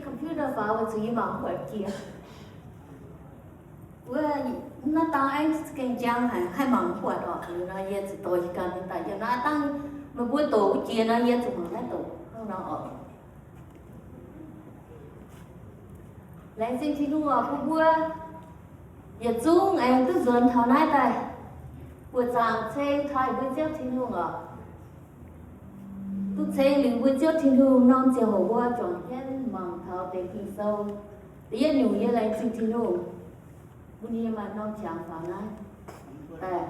Computer faaux weic zuqc yie mangc mv buatc jiex. Wuov naaiv dangh aengx gengh jangx haic, haih mangc mv buatc orqc. Liuz nor yie ziouc dorh yie ganh mingh daaih yiem naaiv dangh meih mbuo doqc wuov jiex nor yie ziouc mangc naaiv doqc hnangv nor orqc. Laengz zingh Tin-Hungh oc, bun mbuo yietc zungv aengx duqv nzuonx taux naaiv daaih, buoqc zaangc ceng taux mbuo Ziouv Tin-Hungh oc. Duqv ceng liuz mbuo Ziouv Tin-Hungh norm ziangh hoc mbuo juangc jienv mangc taux deix Ging-Sou. Da'yietv nyungc yie laengz zingh Tin-Hungh bun yie maaih norm qangx faaux naaiv daaih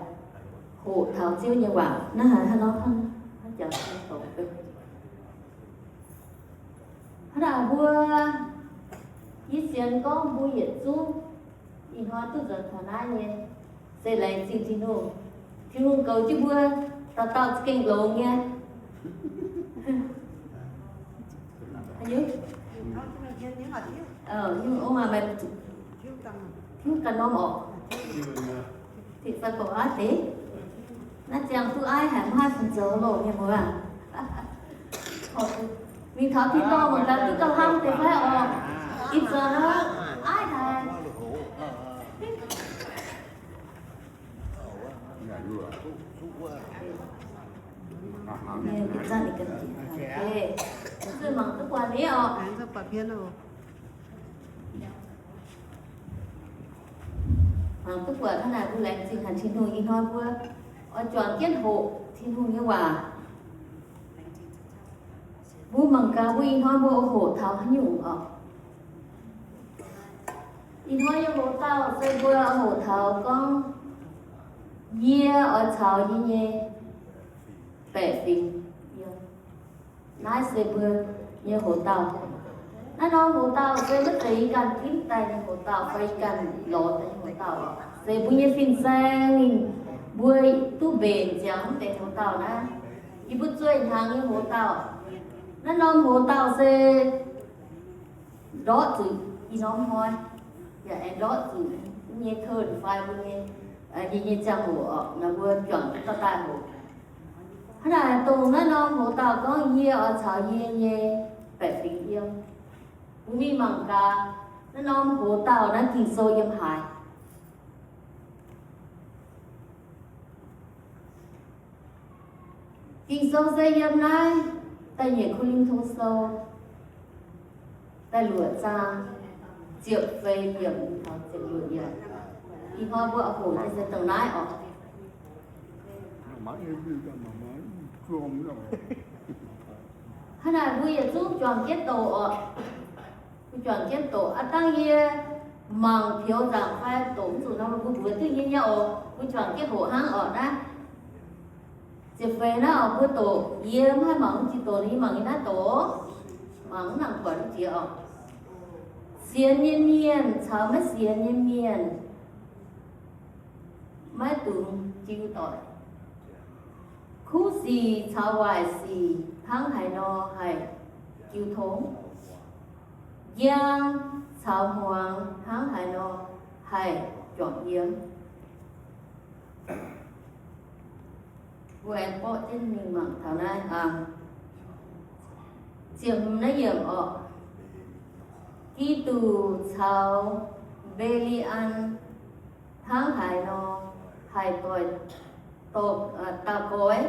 hoqc taux Ziouv nyei waac. Naaiv haaix hnangv nor hnangv jangx doqc. Hnangv naaic mbuo, yie sienx gorngv mbuo yietc zungv ih hnoi duqv nzuonx taux naaiv nyei, se laengz zingh Tin-Hungh. Tin-Hungh goux jienv mbuo dauh dauh za'gengh longx nyei. Nyungc ong aac, maiv hiuv ganh norm orqc. Fih fai gorqv-aav deix. Naaiv ziangh duqv aiv haic, maiv haih fungx zoux loh mienh muoz. Mingh taux tin-dorngh mangc gaax duqv gauh hnamv deix fai orqc. Ih zanc aiv haic. Mangc duqv buatc ni orqc. Mangc duqv buatc hnangv naaic mbuo laengz zingh haic Tin-Hungh. Ih hnoi mbuo oix juangc jienv hoqc Tin-Hungh nyei waac. Mbuo mangc gaax mbuo ih hnoi mbuo oix hoqc taux haaix nyungc orqc. Ih hnoi nyei hoqc dauh se mbuo oix hoqc taux gorngv, yie oix caux yie nyei baeqc fingx yiem. Naaiv se mbuo nyei hoqc dauh. Naaiv norm hoqc dauh se maiv zeiz yie ganh ginv daaih nyei hoqc dauh fai yie ganh lorz daaih nyei hoqc dauh. Se mbuo nyei fin-saeng ninh mbuo duqv mbenc ziangx wuov deix hoqc dauh naaiv. Yie mbuo zueih hnyangx nyei hoqc dauh. Naaiv norm hoqc dauh se ndortv zuqc ih norm hnoi, yaac aengx ndortv zuqc nyei kouv fai mbuo nyei, yie nyei ziangh hoc orqc, naaiv mbuo juangc duqv daaih hoc. Hnangv naaic dongh naaiv norm hoqc dauh gorngv, yie oix caux yie nyei baeqc fingx yiem. Mbuo mingh mangc gaax, naaiv norm hoqc dauh naaiv Ging-Sou yiem haaix. Ging-Sou se yiem naaiv da'nyeic Ko^lin^to Sou da'luoqc zaang ziepc feix yiemc taux ziepc luoqc yiemc. Ih hnoi mbuo oix hoqc nyei se dongh naaiv orqc. Hnangv naaic mbuo yietc zungv juangc jienv doqc orqc. Mbuo juangc jienv doqc. Aav dangh yie mangc peux nzaangc fai doqc mv zuqc nor, mbuo mbuox duqv yie nyei oc. Mbuo juangc jienv hoqc hnangv orqc naaiv. Ziepc feix naaiv oc, mbuo doqc, yie mv haih mangc mv jiex doqc, yie mangc yie naaiv doqc. Mangc mv nangc buatc mv jiex orqc. Sienx nyei mienh caux maiv sienx nyei mienh maiv dungx jiu doic. Kuv sic caux waaic sic hnangv haaix nor haih jiu tong? Njang caux hmuangx hnangv haaix nor haih juangc yiem? Mbuo aengx borqv jienv mingh mangc taux naaiv, ziepc hmz naaiv yiemc orqc. Giduc caux Mbe^li^an hnangv haaix nor haih doic, doic, daux goix?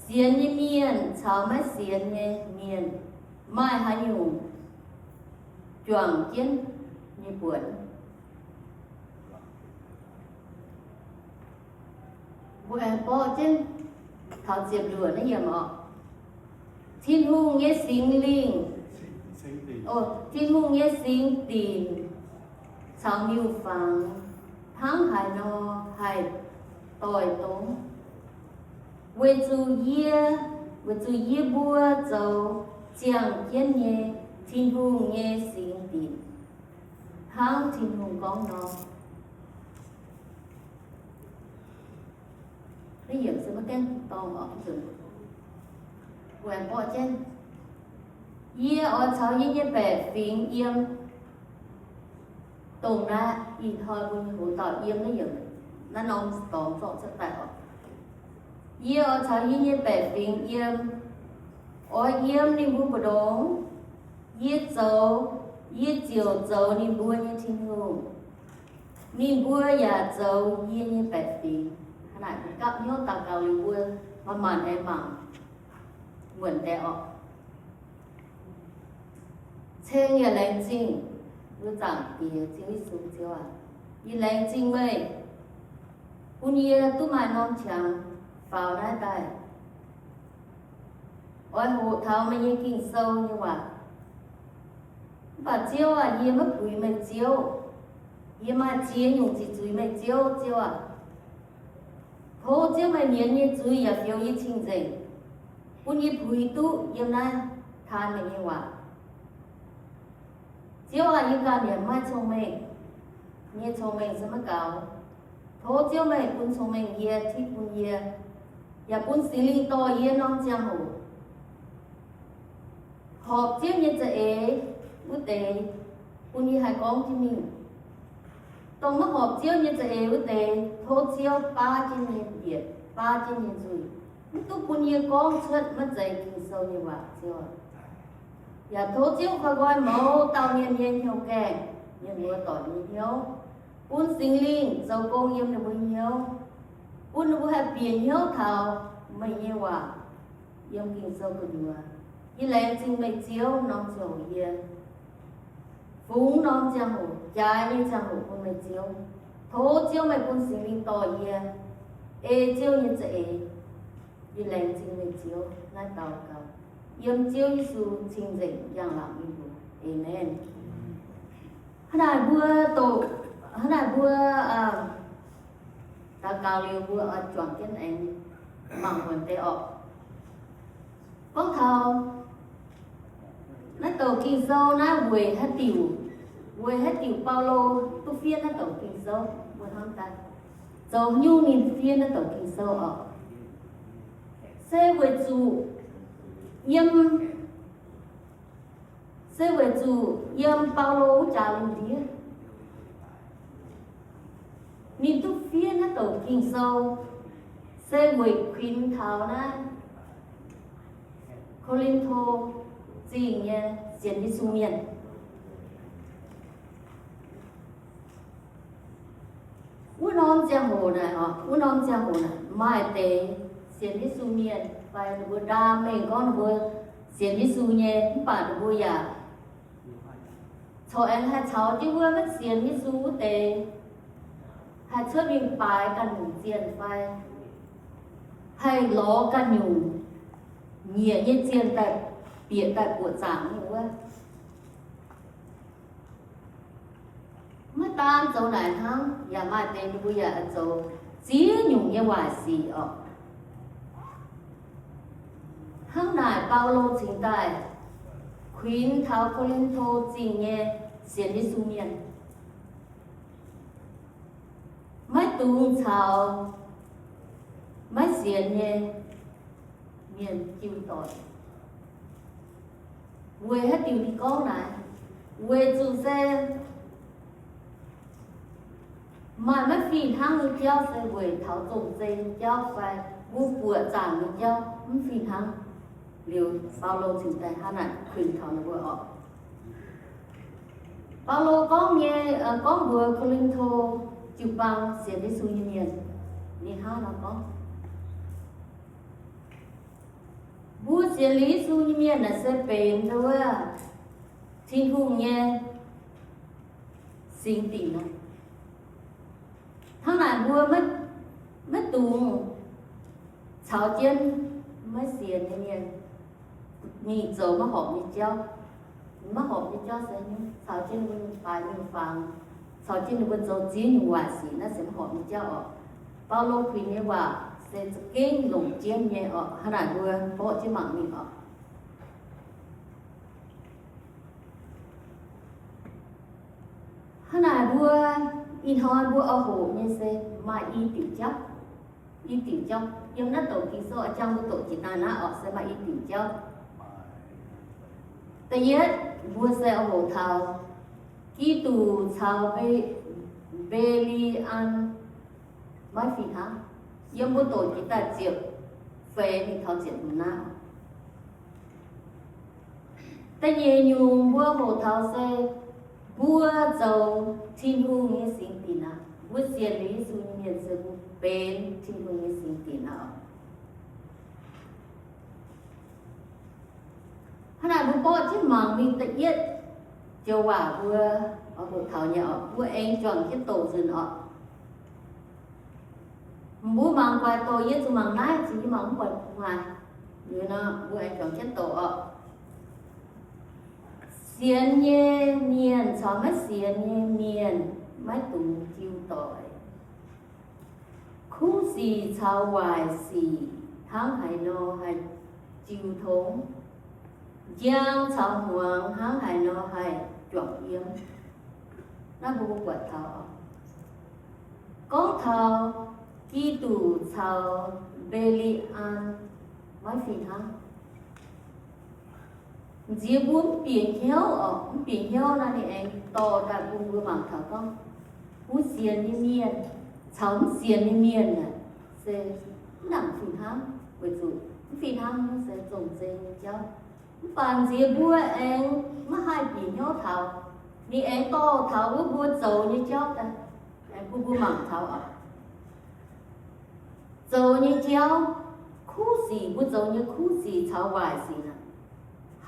Sienx nyei mienh caux maiv sienx nyei mienh maaih haaix nyungc juangc jienv nyei buonc? Mbuo aengx borqv jienv taux ziepc luoqc naaiv yiemc orqc. Tin-Hungh nyei Singx Lingh, Tin-Hungh nyei singx dinc caux miuc-fangx hnangv haaix nor haih doic dongz? Weic zuqc yie, weic zuqc yie mbuo zoux ziangh jienv nyei Tin-Hungh nyei singx dinc, hnangv Tin-Hungh gorngv nor. Yie oix caux yie nyei baeqc fingx yiem. Dongh naaiv ih hnoi mbuo nyei hoc dauh yiem naaiv yiemc, naaiv norm dorngx zorqv cuotv daaih oc. Yie oix caux yie nyei baeqc fingx yiem, oix yiem ninh mbuo mbu'ndongx. Yie zoux, yie ziouc zoux ninh mbuo nyei Tin-Hungh. Ninh mbuo yaac zoux yie nyei baeqc fingx. Hnangv naaic mbuo gapv hnyouv daux gaux liuz mbuo manc-manc aengx mangc muonc deix orqc. Ceng yaac laengz zingh mbuo Zaangc Diex Ziouv Yesu. Ziouv aac, yie laengz zingh meih bun yie duqv maaih norm qangx faaux naaiv daaih oix hoqc taux meih nyei Ging-Sou nyei waac. Mv baac Ziouv aac, yie maiv puix meih Ziouv. Yie maaih ziex nyungc ziqc zuiz meih Ziouv. Ziouv aac, tov Ziouv meih mienz nyei zuiz yaac fioux yie cing-nzengc, bun yie puix duqv yiem naaiv taan meih nyei waac. Ziouv aac, yie ganh yaac maiv maaih cong-mengh, nyei cong-mengh se maiv gaux. Tov Ziouv meih bun cong-mengh yie, tipv bun yie, yaac bun Singx Lingh dorh yie norm ziangh hoc horpc Ziouv nyei za'eix wuov deix, bun yie haih gorngv jienv mingh. Dongh maiv horpc Ziouv nyei za'eix wuov deix, tov Ziouv baav jienv nyei bieqc, baav jienv nyei nzuih, mv duqv bun yie gorngv cuotv maiv zeiz Ging-Sou nyei waac, Ziouv. Yaac tov Ziouv koi nqoi mouz dauh mienh nyei hnyouv gaengh, mienh muoz doic nyei hnyouv, bun Singx Lingh zoux gong yiem ninh mbuo hnyouv, bun ninh mbuo haih bieqc hnyouv taux meih nyei waac yiem Ging-Sou gu'nyuoz. Yie laengz zingh meih Ziouv norm ziangh hoc yie fungx norm ziangh hoc, jaaix nyei ziangh hoc bun meih Ziouv. Tov Ziouv meih bun Singx Lingh dorh yie ei Ziouv nyei za'eix. Yie laengz zingh meih Ziouv naaiv daux gaux yiem Ziouv Yesu cing-nzengc njang-laangc nyei mbuox. Aamen. Hnangv naaic mbuo doqc, hnangv naaic mbuo daux gaux liuz mbuo oix juangc jienv aengx mangc muonc deix orqc. Gorngv taux naaiv douc Ging-Sou naaiv weic haaix diuc, weic haaix diuc Baulo duqv fiev naaiv douc Ging-Sou, mbuo hnamv daaih zoux nyungc ninh fiev naaiv douc Ging-Sou orqc. Se weic zuqc yiem, se weic zuqc yiem Baulo wuov jaax lungh ndiev, ninh duqv fiev naaiv douc Ging-Sou se weic kuinx taux naaiv Ko^lin^to Zingh nyei sienx Yesu mienh. Wuov norm ziangh hoc naaic, wuov norm ziangh hoc naaic maaih deix sienx Yesu mienh fai ninh mbuo ndaam mengh gorngv ninh mbuo sienx Yesu nyei, mv baac ninh mbuo yaac corc aengx haih caux jienv wuov maiv sienx Yesu wuov deix haih cuotv mingh baaix ganh nyungc zienh fai haih lorz ganh nyungc nyiec nyei zienh daaih bieqc daaih buoqc zaangc nyei wuov. Maiv daan zoux naaic hnangv, yaac maaih deix ninh mbuo yaac zoux ziex nyungc nyei waaic sic orqc. Hnangv naaic Baulo cingx daaih kuinx taux Ko^lin^to Zingh nyei sienx Yesu mienh, maiv dungx caux maiv sienx nyei mienh jiu doic. Weic haaix diuc ninh gorngv naaic? Weic zuqc se maaih maiv fih hnangv nyei jauv, se weic taux zong-zei nyei jauv fai mbuo buoqc zaangc nyei jauv mv fih hnangv. Liuz Baulo cingx daaih hnangv naaic kuinx taux ninh mbuo orqc. Baulo gorngv nyei, gorngv mbuox Ko^lin^to jiu-baang sienx Yesu nyei mienh, ninh hnangv nor gorngv, mbuo sienx Yesu nyei mienh naaic se benx wuov Tin-Hungh nyei singx dinc aqv. Hnangv naaic mbuo maiv, maiv dungx caux jienv maiv sienx nyei mienh mingh zoux maiv horpc nyei jauv. Maiv horpc nyei jauv se caux jienv ninh mbuo mingh baaix mingh fangx, caux jienv ninh mbuo zoux ziex nyungc waaic sic, naaiv se maiv horpc nyei jauv orqc. Baulo kuinx nyei waac se za'gengh longc jienv nyei orqc. Hnangv naaic mbuo mborqv jienv mangc mingh orqc. Hnangv naaic mbuo ih hnoi mbuo oix hoqc nyei se maaih i diuc jauv. I diuc jauv yiem naaiv douc Ging-Sou, a'jang mbuo doqc jiex daaih naaiv orqc, se maaih i diuc jauv. Da'yietv mbuo se oix hoqc taux Giduc caux Mbe-, Mbe^li^an maiv fih hnangv. Yiem mbuo doqc jiex daaih ziepc feix mingh taux ziepc hmz naaiv. Da'nyeic nyungc mbuo hoqc taux se mbuo zoux Tin-Hungh nyei singx dinc aqv. Mbuo sienx liuz Yesu nyei mienh se mbuo benx Tin-Hungh nyei singx dinc aqv. Hnangv naaic mbuo borqv jienv mangc mingh da'yietv joux waac mbuo hoqc taux nyei oc, mbuo aengx juangc jienv doqc nzunc oc. Mbuo mangc guaix doqc, yie zuqc mangc naaiv, zuqc yie mangc mv buatc maaih. Liuz nor mbuo aengx juangc jienv doqc oc. Sienx nyei mienh caux maiv sienx nyei mienh maiv dungx jiu doic. Kuv sic caux waaic sic hnangv haaix nor haih jiu tong? Njang caux hmuangx hnangv haaix nor haih juangc yiem? Naaiv mbuo buatc taux oc. Gorngv taux Giduc caux Mbe^li^an maiv fih hnangv. Nziex mbuo mv bieqc hnyouv oc, mv bieqc hnyouv naaiv ninh aengx dorh daaih bun mbuo mangc taux gorngv, mbuo sienx nyei mienh caux mv sienx nyei mienh naaic se mv nangc fih hnangv, weic zuqc mv fih hnangv se zong-zeng nyei jauv. Mv baac nziex mbuo aengx maiv haih bieqc hnyouv taux, ninh aengx dorh taux wuov mbuo zoux nyei jauv daaih, aengx bun mbuo mangc taux oc. Zoux nyei jauv, kuv sic, mbuo zoux nyei kuv sic caux waaic sic naaic,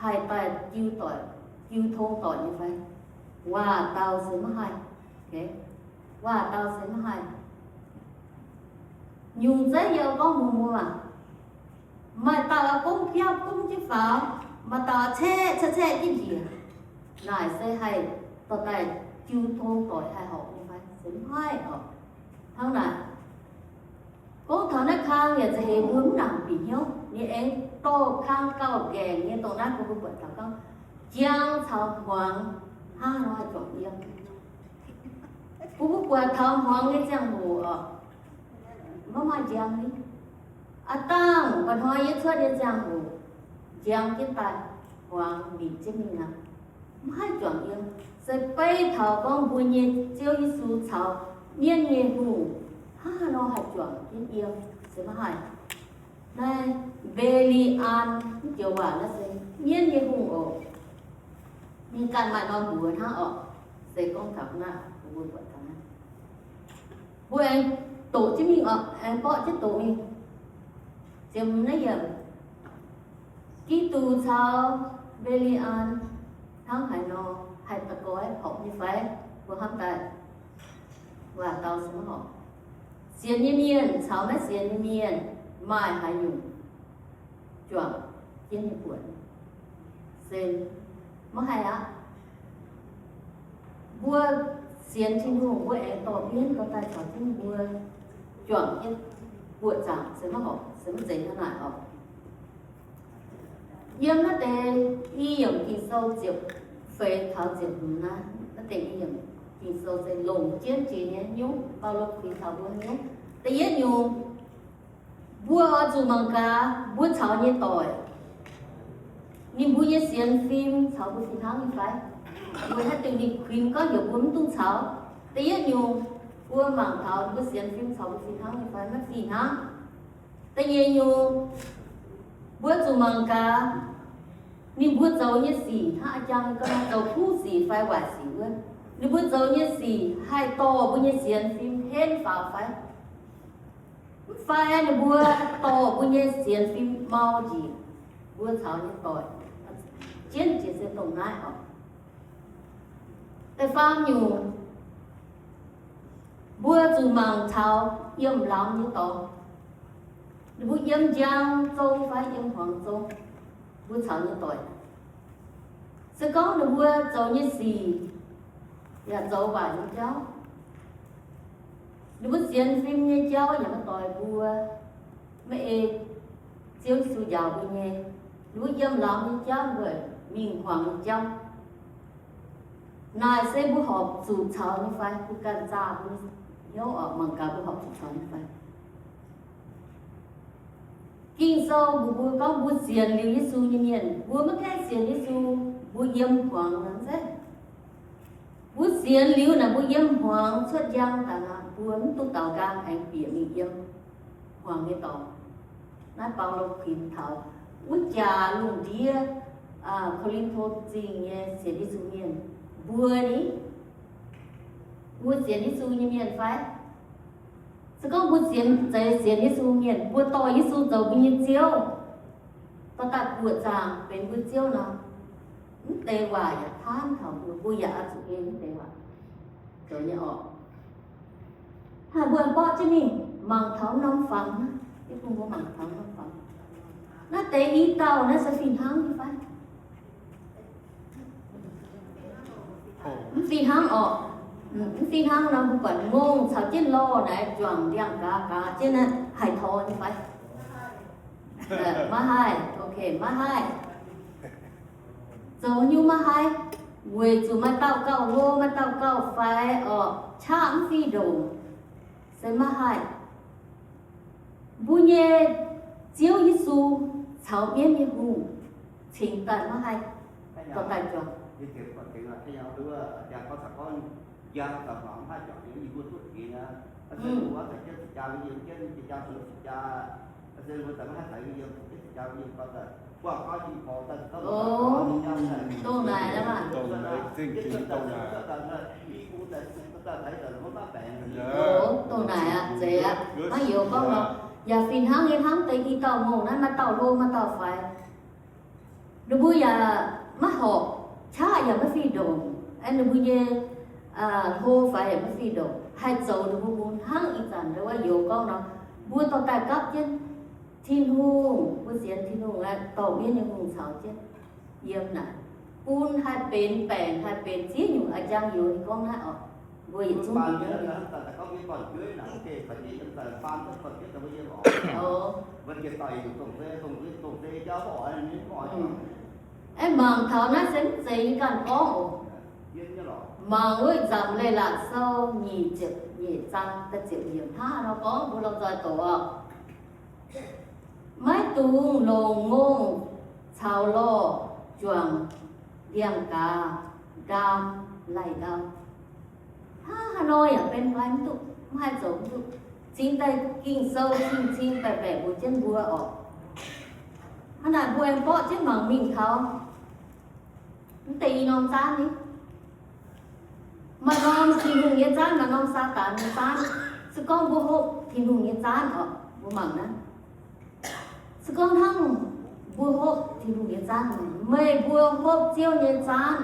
haih daaih jiu doic, jiu tong doic nyei fai? Waac-dauh se maiv haih. Waac-dauh se maiv haih. Nyungc zeiv yie gorngv mbuox mbuo maah, maaih dauh gomv biauv gomv jienv faaux, maaih dauh caeqv caeqv caeqv jienv njiec, naaic se haih dorh daaih jiu tong doic haih horpc nyei fai? Se maiv haih oc. Hnangv naaic, gorngv taux naaiv kang yaac za'heix mbuo mv nangc bieqc hnyouv. Ninh aengx dorh kang gauh nqaengc nyei dongh naaiv bun mbuo buatc taux gorngv, njang caux hmuangx hnangv nor haih juangc yiem. Bun mbuo buatc taux hmuangx nyei ziangh hoc oc, maiv maaih njang ni. Aav dangh mba'hnoi yie cuotv nyei ziangh hoc, njang jienv daaih, hmuangx nimc jienv mingh aqv. Maiv haih juangc yiem. Se beiv taux gorngv mbuo nyei Ziouv Yesu caux mienv nyei hungh hnangv haaix nor haih juangc jienv yiem, se maiv haih. Naaiv Mbe^li^an, mv joux waac naaiv se mienv nyei hungh oc. Ninh ganh maaih norm mbuox hnangv oc. Se gorngv taux naaiv, mbuo buatc taux naaiv, mbuo aengx doqc jienv mingh oc, aengx borqv jienv doqc mingh. Ziemx naaiv yiemc, Giduc caux Mbe^li^an hnangv haaix nor haih da'goix horpc nyei fai? Mbuo hnamv daaih waac-dauh se maiv horpc. Sienx nyei mienh caux maiv sienx nyei mienh maaih haaix nyungc juangc jienv nyei buonc? Se maiv haih aqv. Mbuo sienx Tin-Hungh, mbuo aengx dorh mienv dorh daaih caux jienv mbuo juangc jienv buoqc zaangc se maiv horpc, se maiv zeiz hnangv naaic oc. Yiem naaiv deix i yiemc Ging-Sou ziepc feix taux ziepc hmz naaiv, naaiv deix i yiemc Ging-Sou se longc jienv jiex nyei nyungc, Baulo kuinx taux mbuo nyungc. Da'yietv nyungc, mbuo oix zuqc mangc gaax mbuo caux nyei doic, ninh mbuo nyei sienx fim caux mbuo fih hnangv nyei fai? Mbuo naaiv deix ninh kuinx gorngv heuc mbuo mv dungx caux. Da'yietv nyungc, mbuo mangc taux mbuo sienx fim caux mbuo fih hnangv nyei fai? Maiv fih hnangv. Da'nyeic nyungc, mbuo zuqc mangc gaax ninh mbuo zoux nyei sic hnangv a'jang nyei ga'naaiv, zoux kuv sic fai waaic sic wuov, ninh mbuo zoux nyei sic haih dorh mbuo nyei sienx fim henv faaux fai? Mv fai ninh mbuo dorh mbuo nyei sienx fim mau njiec, mbuo caux nyei doic jienv jiex se dongh naaiv oc. Da'faam nyungc, mbuo zuqc mangc taux yiem lamz nyei dorngx. Ninh mbuo yiem njang zong fai yiem hmuangx zong, mbuo caux nyei doic. Se gorngv ninh mbuo zoux nyei sic yaac zoux waaic nyei jauv, ninh mbuo sienx fim nyei jauv yaac maiv doix mbuo, maiv ei Ziouv Yesu njaaux mbuo nyei. Ninh mbuo yiem lamz nyei jauv, mbuo mingh hmuangx nyei jauv. Naaic se mbuo horpc zuqc caux nyei fai? Mbuo ganh zaah mbuo nyei hnyouv oc, mangc gaax mbuo horpc zuqc caux nyei fai. Ging-Sou mbuox mbuo gorngv mbuo sienx liuz Yesu nyei mienh, mbuo maiv gaengh sienx Yesu, mbuo yiem hmuangx naaic zeiv. Mbuo sienx liuz naaic mbuo yiem hmuangx cuotv njang daaih aqv, mbuo mv duqv daaux nqaang aengx bieqc mingh yiem hmuangx nyei dorngx. Naaiv Baulo kuinx taux wuov jaax lungh ndiev, Ko^lin^to Zingh nyei sienx Yesu mienh, mbuo ni, mbuo sienx Yesu nyei mienh fai? Se gorngv mbuo sienx, zeiz sienx Yesu mienh, mbuo dorh Yesu zoux mbuo nyei Ziouv, dorh daaih buoqc zaangc benx mbuo Ziouv nor, mv deix waac yaac paanv taux mbuo, mbuo yaac oix zuqc ei mv deix waac zoux nyei orqc. Hnangv mbuo borqv jienv mingh mangc taux norm fangx, yie bun mbuo mangc taux norm fangx. Naaiv deix i dauh naaiv se fih hnangv nyei fai? Mv fih hnangv orqc. Mv fih hnangv nor, mbuo buatc ngongh caux jienv lorh naaiv juangc ndiangx-gaax gaax jienv naaiv haih tor nyei fai? Maiv haih. Ok, maiv haih. Zoux nyungc maiv haih, weic zuqc maaih dauh gauh hlo, maaih dauh gauh faix orqc, qaqv mv fih ndongc, se maiv haih. Mbuo nyei Ziouv Yesu caux mienv nyei hungh cingx daaih maiv haih dorh daaih juangc. Dongh naaic aqv maah. Dongh naaic aqv, zeiz aqv. Maiv youz gorngv nor, yaac fih hnangv nyei, hnangv deix i dauh ngongh naaiv maaih dauh hlo maaih dauh faix. Ninh mbuo yaac maiv horpc, qaqv yaac maiv fih ndongc, ninh mbuo nyei hlo faix yaac maiv fih ndongc, haih zoux ninh mbuo bun hnangv ih zanc ndau wuov youz gorngv nor, mbuo dorh daaih gapv jienv Tin-Hungh, mbuo sienx Tin-Hungh aqv, dorh mienv nyei hungh caux jienv yiem naaic, bun haih benx baengc, haih benx ziex nyungc. A'jang youz ninh gorngv naaiv oc, mbuo yietc zungv aengx mangc taux naaiv se mv zeiz yie ganh gorngv oc. Mangc wuov Nzamc Leiz-Latc Sou nyic ziepc nyeic zaang da'ziepc yiemc hnangv nor gorngv, mbuo lomh nzoih doqc oc. Maiv dungx longc ngongh caux lorh juangc ndiangx-gaax ndaam lai-ndau. Hnangv haaix nor yaac benx fai mv duqv, mv haih zoux mv duqv. Cingx daaih Ging-Sou cing-cing baeqc baeqc mbuox jienv mbuo oc. Hnangv naaic mbuo aengx borqv jienv mangc mingh taux mv deix i norm zaanv ni. Maaih norm Tin-Hungh nyei zaanv, maaih norm Saadaan nyei zaanv. Se gorngv mbuo hopv Tin-Hungh nyei zaanv oc, mbuo mangc naaiv. Se gorngv hnangv mbuo hopv Tin-Hungh nyei zaanv, meih mbuo hopv Ziouv nyei zaanv,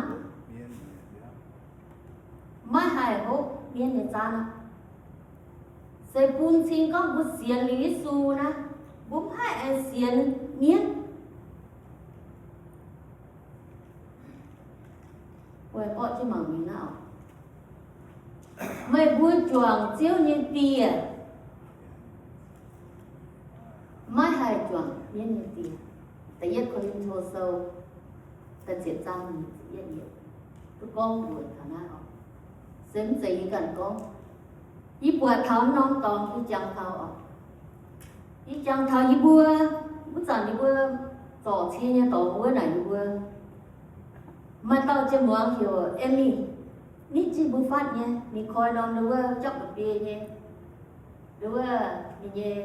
maiv haih hopv mienv nyei zaanv aqv. Se bun cing gorngv mbuo sienx liuz Yesu naaiv, mbuo maiv haih aengx sienx mienv. Mbuo borqv jienv mangc mingh naaiv oc. Meih mbuo juangc Ziouv nyei dieh, maiv haih juangc mienv nyei dieh. Da'yietv Ko^lin^to Sou da'ziepc zaang nyic ziepc yietv yiemc duqv gorngv mbuox taux naaiv oc. Se mv zeiz yie ganh gorngv. Yie buatc taux norm dorngx yie jangx taux oc. Yie jangx taux yie mbuo, wuov zanc yie mbuo zorc cie nyei dorngx wuov naaic yie mbuo maaih dauh jien muangz heuc Amy, nitv jin mbuo fatv nyei, ninh koi norm nduov wuov jauv ga'biei nyei, nduov wuov ninh nyei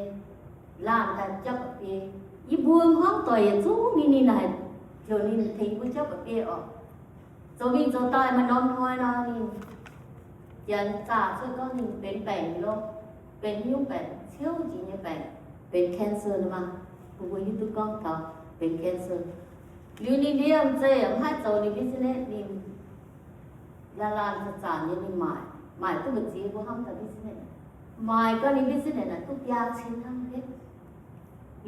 laanh daaih jauv ga'biei. Yie mbuo hmuangv doic yietc zungv ninh, ninh naaic heuc ninh tengx mbuo jauv ga'biei oc. Zoux mingh zoux daaih maaih norm hnoi nor, ninh janx zaah cuotv gorngv ninh benx baengc nyei lorqc. Benx nyungc baengc, ciouv jiex nyei baengc, benx cancer nor maah. Bun mbuo hiuv duqv gorngv taux benx cancer. Liuz ninh liemh zeih yaac mv haih zoux ninh business, ninh laanh laanh zanc-zanc nyei ninh maaic, maaic duqv mbu'ziex mbuo hnamv daaih business. Maaic gau ninh business naaic duqv biaa cin hnangv hepv.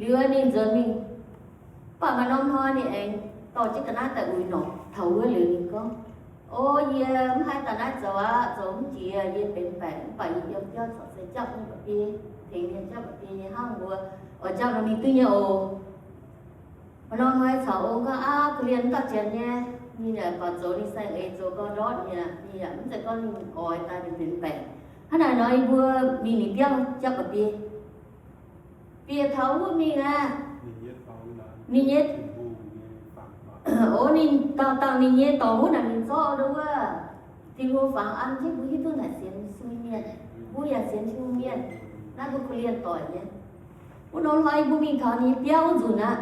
Liuz ninh nzuonx mingh, mv baac maaih norm hnoi ninh aengx dorh jienv ga'naaiv daaih uix norqc taux wuov. Liuz ninh gorngv, O, yie mv haih daaih naaiv zoux aqv. Zoux mv jiex, yie benx baengc, mv baac yie yiem biauv corc se jauv nyei ba'biei, tengx mienh jauv ba'biei nyei hnangv mbuo oix jauv nor mingh duqv nyei oc. Maaih norm hnoi caux ong gorngv, Aav, kuh lienh mv dauh janx nyei, ninh yaac baac zoux ninh saeng-eix zoux gau ndortv mi'aqv. Ninh yaac mv zeiz gorngv ninh oix daaih ninh benx baengc. Hnangv naaic nor yie mbuo mingh ninh biauv jauv ba'biei. Bieqc taux wuov mingh aqv, ninh nyei, o, ninh dangh dangh ninh nyei dorngx wuov naaic ninh zorqv nduov wuov Tin-Hungh fangx an jienv mbuo hiuv duqv naaic sienx Yesu mienh, mbuo yaac sienx Tin-Hungh mienh. Naaiv mbuo kuh lienh doic nyei. Wuov norm hloi mbuo mingh taux ninh nyei biauv wuov nzunc aqv,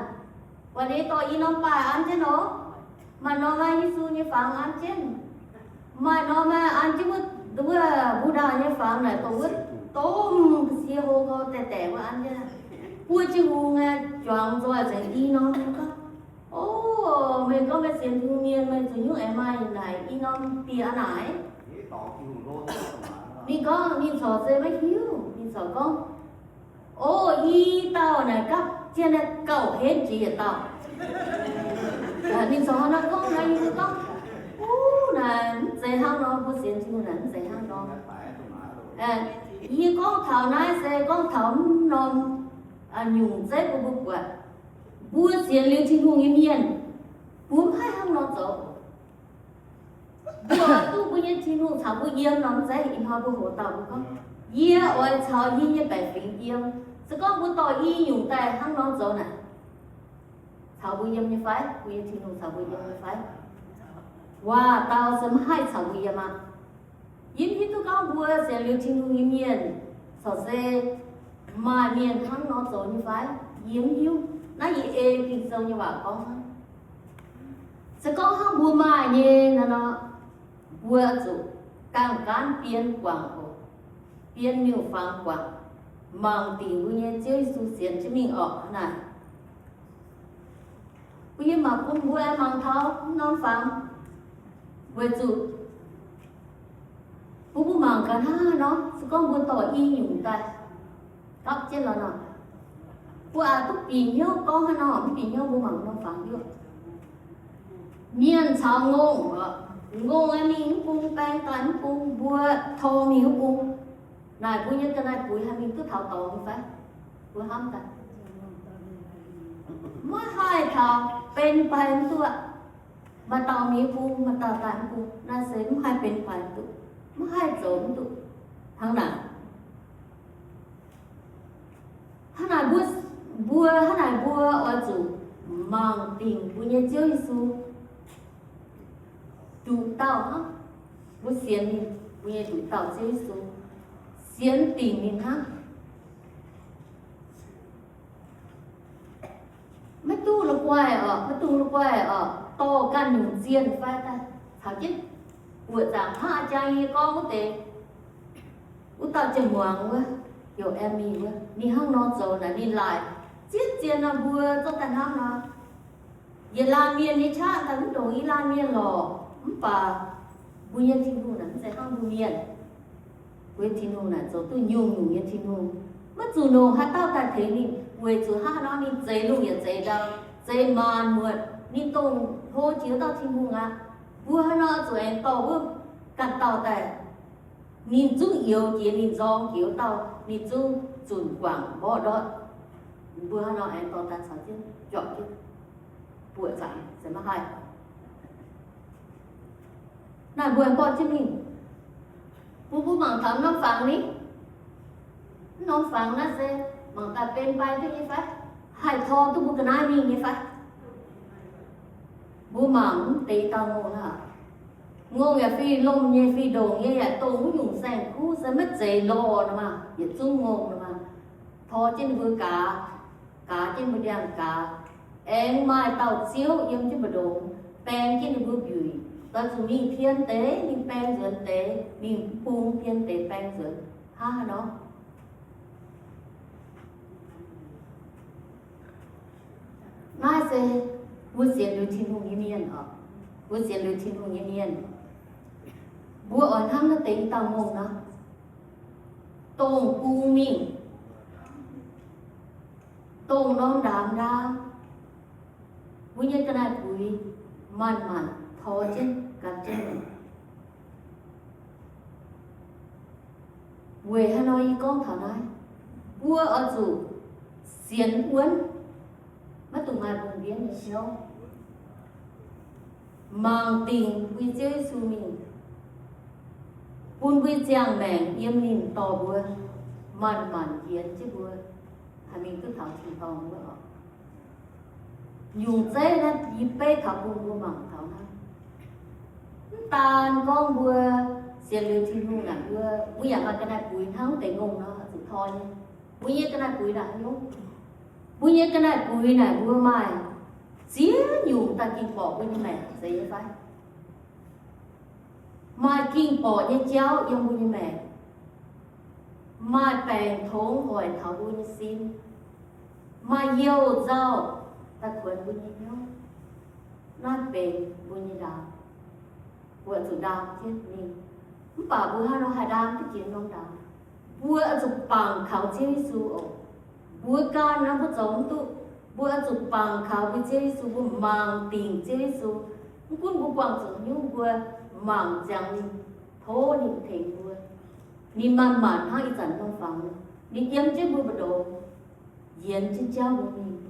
buatc ninh dorh i norm baaih an jienv nor. Maaih norm maaih Yesu nyei fangx an jienv. Maaih norm maaih an jienv wuov, wuov mbuo ndaauh nyei fangx naaic, dongh wuov domh ga'sie hlo gau daeqc daeqc wuov an jienv. Buo Tin-Hungh aeqv, juangc nzoih nzengc i norm nyei gorngv, O, meih gorngv meih sienx Tin-Hungh mienh, meih zuqc nyungc aengx maaih naaic i norm dieh aqv naaic. Ninh gorngv ninh corc se maiv hiuv. Ninh corc gorngv, O, i dauh naaic gapv jienv naaiv gauh henv jiex yietc dauh. Ninh corc hnangv naaiv gorngv, naaiv yie gorngv, Uv, naaic mv zeiz hnangv nor, mbuo sienx Tin-Hungh naaic mv zeiz hnangv nor. Yie gorngv taux naaiv se gorngv taux mv norm nyungc zeiv bun mbuo buatc. Mbuo sienx liuz Tin-Hungh nyei mienh, mbuo mv haih hnangv nor zoux. Mbuo duqv mbuo nyei Tin-Hungh caux mbuo yiem nor mv zeiz. Ih hnoi mbuo hoqc dauh mbuo gorngv, Yie oix caux yie nyei baeqc fingx yiem. Se gorngv mbuo dorh i nyungc daaih hnangv nor zoux naaic, caux mbuo yiem nyei fai? Mbuo nyei Tin-Hungh caux mbuo yiem nyei fai? Waac-dauh se mv haih caux mbuo yiem aqv. Yie mv hiuv duqv gorngv mbuo sienx liuz Tin-Hungh nyei mienh corc se maaih mienh hnangv nor zoux nyei fai? Yie mv hiuv. Naaiv yie ei Ging-Sou nyei waac gorngv hnangv. Se gorngv hnangv mbuo maaih nyei naaiv nor, mbuo zuqc ganh gaanv bien guangc oc, bien miuc-fangx guangc, mangc dingc mbuo nyei Ziouv Yesu sienx jienv mingh orqc. Hnangv naaic, mbuo nyei mangc bun mbuo aengx mangc taux mv norm fangx, weic zuqc bun mbuo mangc gaax hnangv haaix nor, se gorngv mbuo dorh i nyungc daaih gapv jienv lorqc nor, mbuo aqc duqv bieqc hnyouv gorngv haaix nor, mv bieqc hnyouv mbuo mangc norm fangx hnyouv. Mienh caux ngongh, ngongh aengx mingh mv bung, baeng daaih mv bung, mbuo tor mingh mv bung. Naaic mbuo nyei ga'naaiv-buix haih mingh duqv taux dorngx nyei fai? Mbuo hnamv daaih, maiv haih taux, benx baengx duqv aqv. Maaih dauh mingh mv bung, maaih dauh daaih mv bung, naaiv se mv haih benx baengx duqv, mv haih zoux mv duqv. Hnangv naaic, hnangv naaic mbuo, mbuo hnangv naaic mbuo oix zuqc mangc dingc mbuo nyei Ziouv Yesu. Nduqc dauh hnangv, mbuo sienx ninh, mbuo nyei nduqc dauh Ziouv Yesu, sienx dingc ninh hnangv. Maiv duqv la'guaih oc, maiv duqv la'guaih oc, dorh ganh nyungc zienh fai daaih caux jienv buoqc zaangc hnangv a'jang yie gorngv wuov deix, wuov dauh ziouc muangx wuov, heuc Amy wuov, ninh hnangv nor zoux naaic, ninh laaic zieqv zien nor mbuo zorqv daaih hnamv nor, yietc laanh mienh nyei qaqv daaih mv ndongc i laanh mienh lorqc. Mv baac mbuo nyei Tin-Hungh naaic mv zeiz hnangv mbuo mienh. Mbuo nyei Tin-Hungh naaic zoux duqv nyungc-nyungc nyei Tin-Hungh. Maiv zuqc longc haaix dauh daaih tengx ninh, weic zuqc hnangv haaix nor ninh zeix lungh yaac zeix ndau, zeix maanc muotc. Ninh dongh hlo jiex dauh Tin-Hungh aqv. Mbuo hnangv nor zuqc aengx dorh wuov ganh dauh daaih. Ninh zungv youx jiex, ninh nzorng jiex wuov dauh, ninh zungv zunc guangc mborqv ndortv. Mbuo hnangv nor aengx dorh daaih caux jienv juangc jienv buoqc zaangc se maiv haih. Naaiv mbuo aengx borqv jienv mingh. Mbuo, mbuo mangc taux norm fangx ni. Norm fangx naaiv se mangc daaih benx baeng duqv nyei fai? Haih tor duqv mbuo ga'naaiv mingh nyei fai? Mbuo mangc mv deix dauh ngongh hnangv. Ngongh yaac fih lomh nyei, fih ndongc nyei, yaac dongh wuov nyungc saeng-kuv se maiv zeiz lorh nor maah, yietc zungv ngongh nor maah. Tor jienv ninh mbuo gaax, gaax jienv mbuo ndiangx-gaax. Aengx maaih dauh ziouv yiem jienv mbu'ndongx baeng jienv ninh mbuo mbiuic, doix zuqc mingh pien deix, mingh baeng nzuonx deix, mingh bung pien deix baeng nzuonx. Hnangv haaix nor? Naaiv se mbuo sienx liuz Tin-Hungh nyei mienh oc. Mbuo sienx liuz Tin-Hungh nyei mienh, mbuo oix hnangv naaiv deix i dauh ngongh nor, dongh bung mingh, dongh norm ndaamv-ndaang, mbuo nyei ga'naaiv-buix manc-manc tor jienv gan jienv. Weic haaix nor yie gorngv taux naaiv? Mbuo oix zuqc sienx wuonv, maiv dungx maaih lungh ndiev nyei hnyouv. Mangc dingc mbuo Ziouv Yesu mingh, bun mbuo ziangh maengc yiem ninh dorh mbuo, manc-manc njiec jienv mbuo haih mingh duqv taux tin-dorngh wuov oc. Nyungc zeiv naaiv yie beiv taux bun mbuo mangc taux naaiv. Mv daan gorngv mbuo sienx liuz Tin-Hungh naaic, mbuo, mbuo yaac maaih ga'naaiv-buix hnangv deix ngongh nor zuqc tor nyei. Mbuo nyei ga'naaiv-buix naaic haaix nyungc? Mbuo nyei ga'naaiv-buix naaic mbuo maaih ziex nyungc daaih ging borqc mbuo nyei maengc, zeiz nyei fai? Maaih ging borqc nyei jauv yiem mbuo nyei maengc. Maaih baengc tongx hoic taux mbuo nyei sin. Maaih youh nzauh daaih kuonx mbuo nyei hnyouv. Naaiv benx mbuo nyei ndaam. Mbuo zuqc ndaam jienv mingh. Mv baac mbuo hnangv nor haih ndaam duqv jiex norm ndaam? Mbuo oix zuqc bangc kaux Ziouv Yesu oc. Mbuo ganh nor mbuo zoux mv duqv. Mbuo oix zuqc bangc kaux mbuo Ziouv Yesu, mbuo mangc dingc Ziouv Yesu. Mv gunv mbuo buangh zuqc nyungc, mbuo mangc ziangx ninh, tov ninh tengx mbuo. Ninh manc-manc hnangv ih zanc norm fangx, ninh yiem jienv mbuo mbu'ndongx, yienx jienv jauv mbuo mingh,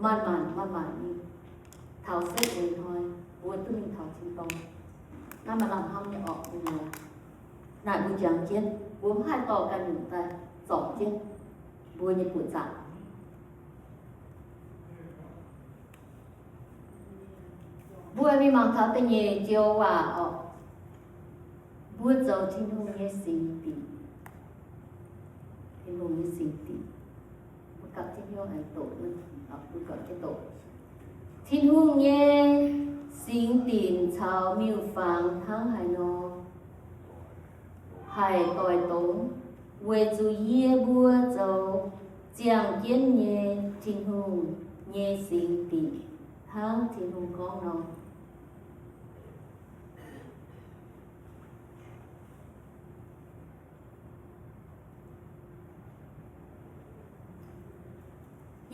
manc-manc manc-manc mingh, taux setv mueiz hnoi mbuo duqv mingh taux tin-dorngh. Naaiv maaih lamh hnamv nyei orqc, mbuo muoz. Naaic mbuo jangx jienv, mbuo mv haih dorh ganh nyungc daaih zorpc jienv mbuo nyei buoqc zaangc. Mbuo mingh mangc taux da'nyeic joux waac orqc. Mbuo zoux Tin-Hungh nyei singx dinc. Tin-Hungh nyei singx dinc. Mbuo gapv jienv hnyouv aengx doqc, mbuo gapv jienv doqc. Tin-Hungh nyei singx dinc caux miuc-fangx hnangv haaix nor haih doix dongz, weic zuqc yie mbuo zoux ziangh jienv nyei Tin-Hungh nyei singx dinc, hnangv Tin-Hungh gorngv nor.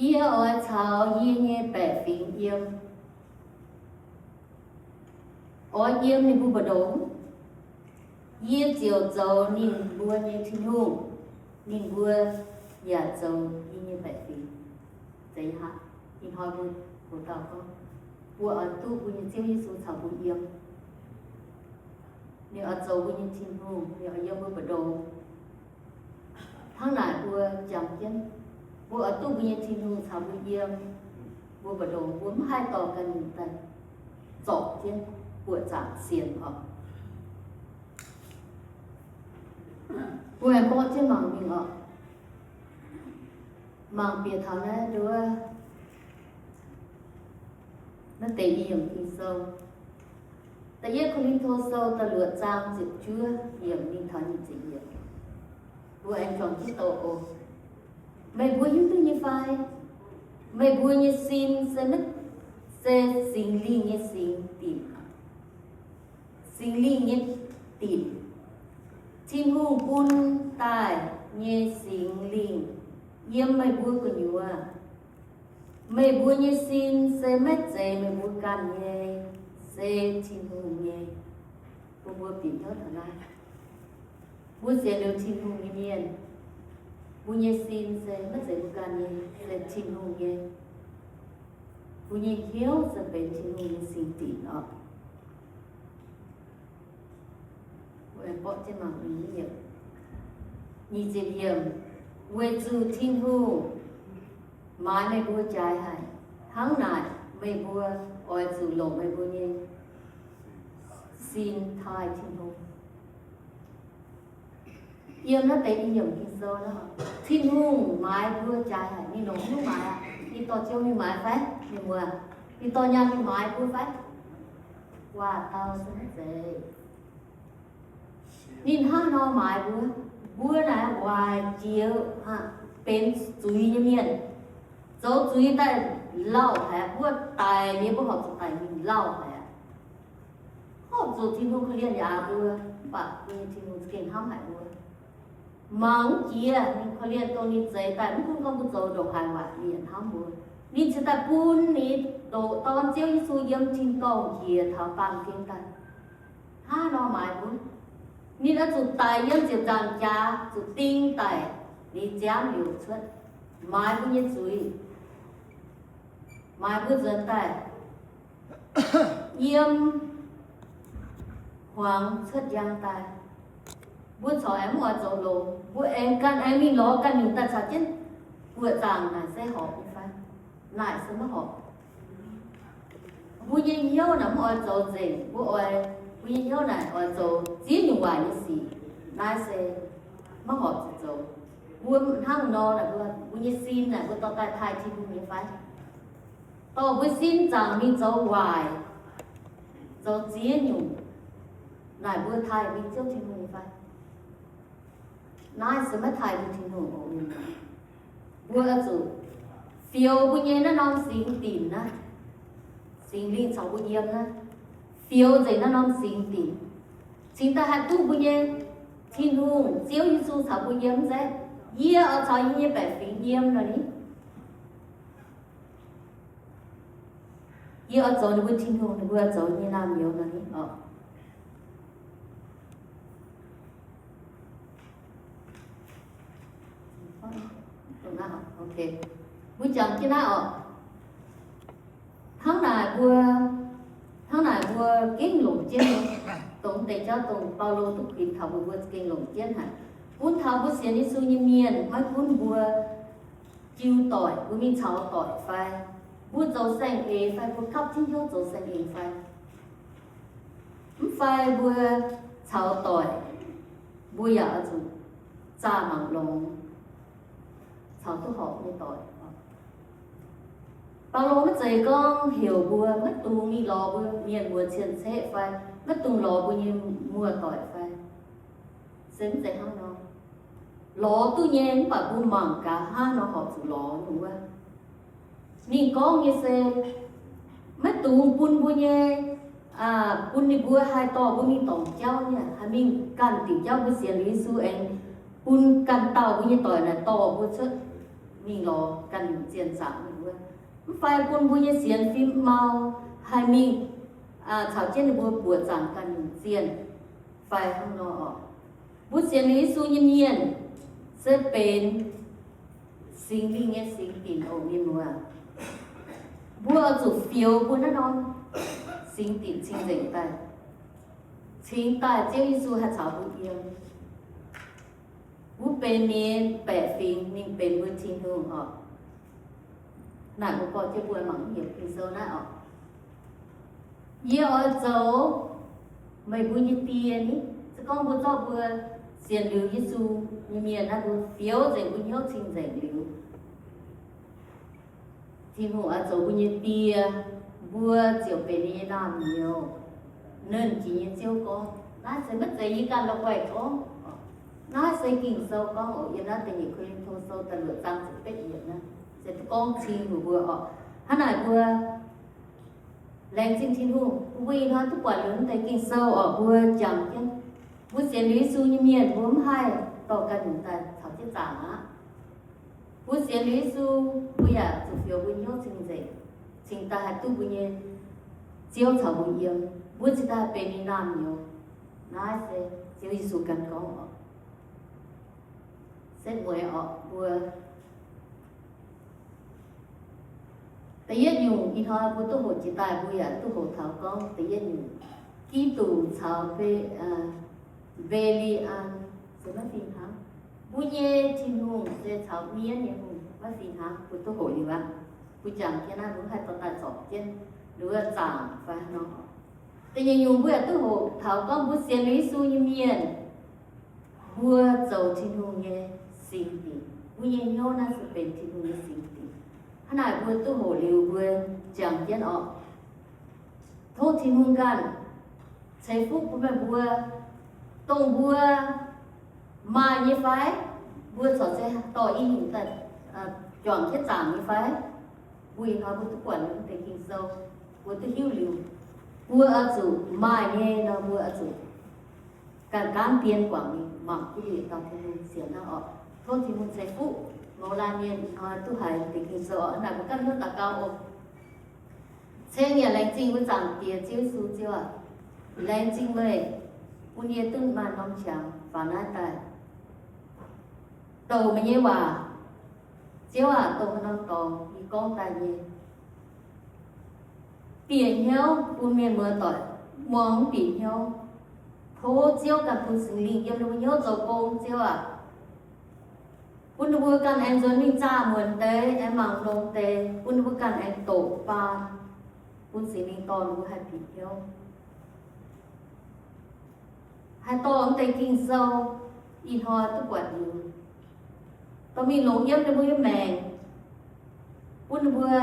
Yie oix caux yie nyei baeqc fingx yiem. Oix yiem ninh mbuo mbu'ndongx. Yie ziouc zoux ninh mbuo nyei Tin-Hungh, ninh mbuo yaac zoux yie nyei baeqc fingx. Zeiz haic. Ih hnoi mbuo hoc dauh gorngv, mbuo oix duqv mbuo nyei Ziouv Yesu caux mbuo yiem. Ninh oix zoux mbuo nyei Tin-Hungh, ninh oix yiem mbuo mbu'ndongx. Hnangv naaic mbuo jangx jienv, mbuo oix duqv mbuo nyei Tin-Hungh caux mbuo yiem mbuo mbu'ndongx, mbuo mv haih dorh ganh nyungc daaih zorpc jienv buoqc zaangc sienx oc. Mbuo aengx mborqv jienv mangc mingh oc. Mangc bieqc taux naaiv nduov, naaiv deix i yiemc Ging-Sou. Da'yietv Ko^lin^to Sou da'luoqc zaang ziepc juov yiemc mingh taux nyic ziepc yiemc. Mbuo aengx juangc jienv doqc oc. Meih mbuo hiuv duqv nyei fai? Meih mbuo nyei sin se maiv, se Singx Lingh nyei singx dinc. Singx Lingh nyei dinc. Tin-Hungh bun daaih nyei Singx Lingh yiem meih mbuo gu'nyuoz. Meih mbuo nyei sin se maiv zeiz meih mbuo ganh nyei, se Tin-Hungh nyei. Bun mbuo bieqc hnyouv taux naaiv. Mbuo sienx liuz Tin-Hungh nyei mienh, mbuo nyei sin se maiv zeiz mbuo ganh nyei, se Tin-Hungh nyei. Mbuo nyei hnyouv se benx Tin-Hungh nyei singx dinc oc. Mbuo aengx borqv jienv mangc nyic ziepc yiemc. Weic zuqc Tin-Hungh maaiz meih mbuo jaaix haic, hnangv naaic meih mbuo oix zuqc longc meih mbuo nyei sin taaih Tin-Hungh. Yiem naaiv deix i yiemc Ging-Sou nor, Tin-Hungh maaiz mbuo jaaix haic. Ninh longc haaix nyungc maaiz aqv? Ninh dorh Ziouv mingh maaiz fai? Mienh muoz, ninh dorh nyaanh mingh maaiz mbuo fai? Waac-dauh se maiv zeiz. Ninh hnangv nor maaiz mbuo. Mbuo naaic waaic jiex, benx zuiz nyei mienh, zoux zuiz daaih lauh haic. Mbuo daic liuz mbuo horpc zuqc daic mingh lauh haic. Horpc zuqc Tin-Hungh korv-lienh yaac mbuo, mv baac mbuo nyei Tin-Hungh za'gengh hnamv haic mbuo. Mangc mv jiex ninh korv-lienh dongh ninh zeix daaih, mv gunv gorngv mbuo zoux ndongc haaix waac, ninh yaac hnamv mbuo. Ninh cingx daaih bun ninh ndoqc Dorn Ziouv Yesu yiem tin-dorngh njiec taux baamh gen daaih. Hnangv nor maaiz mbuo. Ninh oix zuqc daic yiem ziepc nzaangc jaax, zuqc ding daic, ninh nziaamv liouc cuotv, maaiz mbuo nyei zuiz, maaiz mbuo nzuonx daaih, yiem hmuangx cuotv njang daaih. Mbuo corc aengx mv oix zoux longx. Mbuo aengx ganh aengx mingh lorz ganh nyungc daaih caux jienv buoqc zaangc naaic se horpc nyei fai? Naaic se maiv horpc. Mbuo nyei hnyouv naaic mv oix zoux nzengc. Mbuo oix, mbuo nyei hnyouv naaic oix zoux ziex nyungc waaic nyei sic. Naaiv se maiv horpc zuqc zoux. Mbuo hnangv nor naaic, mbuo, mbuo nyei sin naaic mbuo dorh daaih taaih Tin-Hungh nyei fai? dorh mbuo sin zaangc mingh zoux waaic, zoux ziex nyungc, naaic mbuo taaih mingh Ziouv Tin-Hungh fai? Naaiv se maiv taaih mbuo Tin-Hungh oc. Mbuo zuqc fioux mbuo nyei naaiv norm singx dinc naaiv, Singx Lingh caux mbuo yiem naaiv, fioux nzengc naaiv norm singx dinc, cingx daaih haih duqv mbuo nyei Tin-Hungh, Ziouv Yesu caux mbuo yiem mv zeiz? Yie oix caux yie nyei baeqc fingx yiem nor ni. Yie oix zoux ninh mbuo Tin-Hungh, ninh mbuo oix zoux yie nyei naamh nyouz nor ni oc. Mbuo jangx jienv naaiv oc. Hnangv naaic mbuo, hnangv naaic mbuo gengh longc jienv, dongh deix jauv dongh Baulo duqv kuinx taux mbuo, mbuo gengh longc jienv haic. Bun taux mbuo sienx Yesu nyei mienh, maiv gunv mbuo jiu doic, mbuo mingh caux doic fai, mbuo zoux saeng-eix fai, mbuo gapv jienv hnyouv zoux saeng-eix fai, mv fai mbuo caux doic, mbuo yaac oix zuqc zaah mangc longx caux duqv horpc nyei doic. Baulo maiv zeiz gorngv heuc mbuo maiv dungx mingh lorz mbuo mienh muoz cien-ceqv fai maiv dungx lorz mbuo nyei muoz-doic fai, se mv zeiz hnangv nor. Lorz duqv nyei, mv baac mbuo mangc gaax hnangv nor horpc zuqc lorz nyei wuov. Ninh gorngv nyei se maiv dungx bun mbuo nyei, bun ninh mbuo haih dorh mbuo mingh dorngc jauv nyei, haih mingh ganh diuc jauv. Mbuo sienx liuz Yesu aengx bun ganh dauh mbuo nyei doic naaic dorh mbuo cuotv mingh lorz ganh nyungc zienh zaangc ninh mbuo. Mv fai bun mbuo nyei sienx fim mau haih mingh caux jienv ninh mbuo buoqc zaangc ganh nyungc zienh fai hnangv nor oc. Mbuo sienx liuz Yesu nyei mienh se benx Singx Lingh nyei singx dinc oc, mienh muoz. Mbuo oix zuqc fioux mbuo naaiv norm singx dinc cing-nzengc daaih, cingx daaih Ziouv Yesu haih caux mbuo yiem. Mbuo benx ninh baeqc fingx, ninh benx mbuo Tin-Hungh oc. Naaic mbuo gorngv jienv mbuo mangc yiemc Ging-Sou naaiv oc. Yie oix zoux meih mbuo nyei die ni. Se gorngv mbuo zorqv mbuo sienx liuz Yesu nyei mienh naaiv, mbuo fioux nzengc mbuo hnyouv cing-nzengc liuz, Tin-Hungh oix zoux mbuo nyei die, mbuo ziouc benx ninh nyei naamh nyouz. Nernh Jiex nyei Ziouv gorngv. Naaiv se maiv zeiz yie ganh la'guaih gorngv. Naaiv se Ging-Sou gorngv oc. Yiem naaiv Da'nyeic Ko^lin^to Sou da'luoqc zaang ziepc betv yiemc naaiv se gorngv cing heuc mbuo oc. Hnangv naaic mbuo laengz zingh Tin-Hungh, mbuo ih hnoi duqv buatc liuz naaiv deix Ging-Sou oc, mbuo jangx jienv. Mbuo sienx liuz Yesu nyei mienh, mbuo mv haih dorh ganh nyungc daaih caux jienv zaangc aqv. Mbuo sienx liuz Yesu, mbuo yaac zuqc fioux mbuo hnyouv cing-nzengc, cingx daaih haih duqv mbuo nyei Ziouv caux mbuo yiem, mbuo cingx daaih benx ninh naamh nyouz. Naaiv se Ziouv Yesu ganh gorngv oc. Setv mueiz oc mbuo. Da'yietv nyungc, ih hnoi mbuo duqv hoqc jiex daaih, mbuo yaac duqv hoqc taux gorngv da'yietv nyungc, Giduc caux Be, Be^li^an se maiv fih hnangv. Mbuo nyei Tin-Hungh se caux mienv nyei hungh maiv fih hnangv. Mbuo duqv hoqc liuz aqv. Mbuo jangx jienv naaiv, mbuo haih dorh daaih zorpc jienv, nduov zaangc fai nor. Da'nyeic nyungc mbuo yaac duqv hoqc taux gorngv mbuo sienx liuz Yesu nyei mienh, mbuo zoux Tin-Hungh nyei singx dinc. Mbuo nyei hnyouv naaiv se benx Tin-Hungh nyei singx dinc. Hnangv naaic mbuo duqv hoqc liuz mbuo jangx jienv oc. Tov Tin-Hungh ganh ceix fuqv bun meih mbuo, dongh mbuo maaih nyei fai, mbuo corc se dorh i nyungc daaih juangc jienv zaangc nyei fai. Mbuo ih hnoi mbuo duqv buatc liuz deix Ging-Sou, mbuo duqv hiuv liuz, mbuo oix zuqc maaih nyei nor, mbuo oix zuqc ganh gaanv dien guangc mingh mangc duqv liuz dauh Tin-Hungh sienx hnangv oc. Tov Tin-Hungh ceix fuqv mouz laanh mienh ih hnoi duqv haiz deix Ging-Sou oc. Hnangv naaic mbuo ganh hnyouv daux gaux oc. Ceng yaac laengz zingh mbuo Zaangc Diex Ziouv Yesu. Ziouv aac, laengz zingh meih bun yie duqv maaih norm qangx faaux naaiv daaih douc meih nyei waac. Ziouv aac, dongh haaix norm dorngx yie gorngv daaih nyei, bieqc hnyouv bun mienh muoz-doic muangx mv bieqc hnyouv. Tov Ziouv ganh bun Singx Lingh yiem ninh mbuo hnyouv zoux gong, Ziouv aac. Bun ninh mbuo ganh aengx nzuonx mingh zaah muonc deix, aengx mangc longx deix, bun ninh mbuo ganh aengx doqc baan, bun Singx Lingh dorh ninh mbuo haih bieqc hnyouv, haih dorh mv deix Ging-Sou ih hnoi duqv buatc liuz, dorh mingh longc yiem ninh mbuo nyei maengc, bun ninh mbuo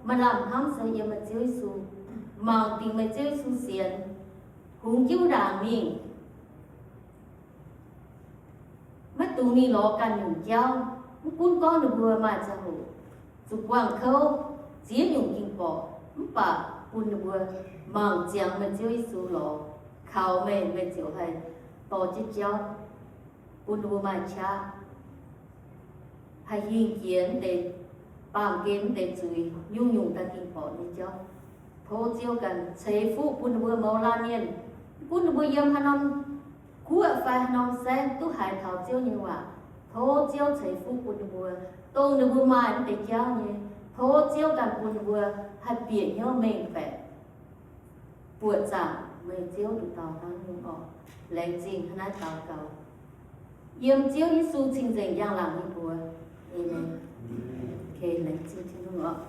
Maaih lamh hnamv se yiem meih Ziouv Yesu, mangc dingc meih Ziouv Yesu sienx, hungx jienv ndaangc mingh, maiv dungx mingh lorz ganh nyungc jauv. Mv gunv gorngv ninh mbuo maaih ziangh hoc zuqc buangh kouv, ziex nyungc ging-borqc, mv baac bun ninh mbuo mangc ziangx meih Ziouv Yesu lorz, kaux meih, meih ziouc haih dorh jienv jauv, bun ninh mbuo maaih qaqv, haih hingh jiex mv deix, baamh gen mv deix zuiz, nyungc-nyungc daaih ging-borqc nyei jauv. Tov Ziouv ganh ceix fuqv bun ninh mbuo mouz laanh mienh, mv gunv ninh mbuo yiem haaix norm guoqv fai haaix norm saengv, duqv haiz taux Ziouv nyei waac. Tov Ziouv ceix fuqv bun ninh mbuo, dongh ninh mbuo maaih mv deix jauv nyei, tov Ziouv ganh bun ninh mbuo haih bieqc hnyouv mengh baeqc, buoqc zaangc meih Ziouv nduqc dauh hnangv nyungc orqc. Laengz zingh hnangv naaiv daux gaux yiem Ziouv Yesu cing-nzengc njang-laangc nyei mbuox. Aamen. Laengz zingh Tin-Hungh orqc.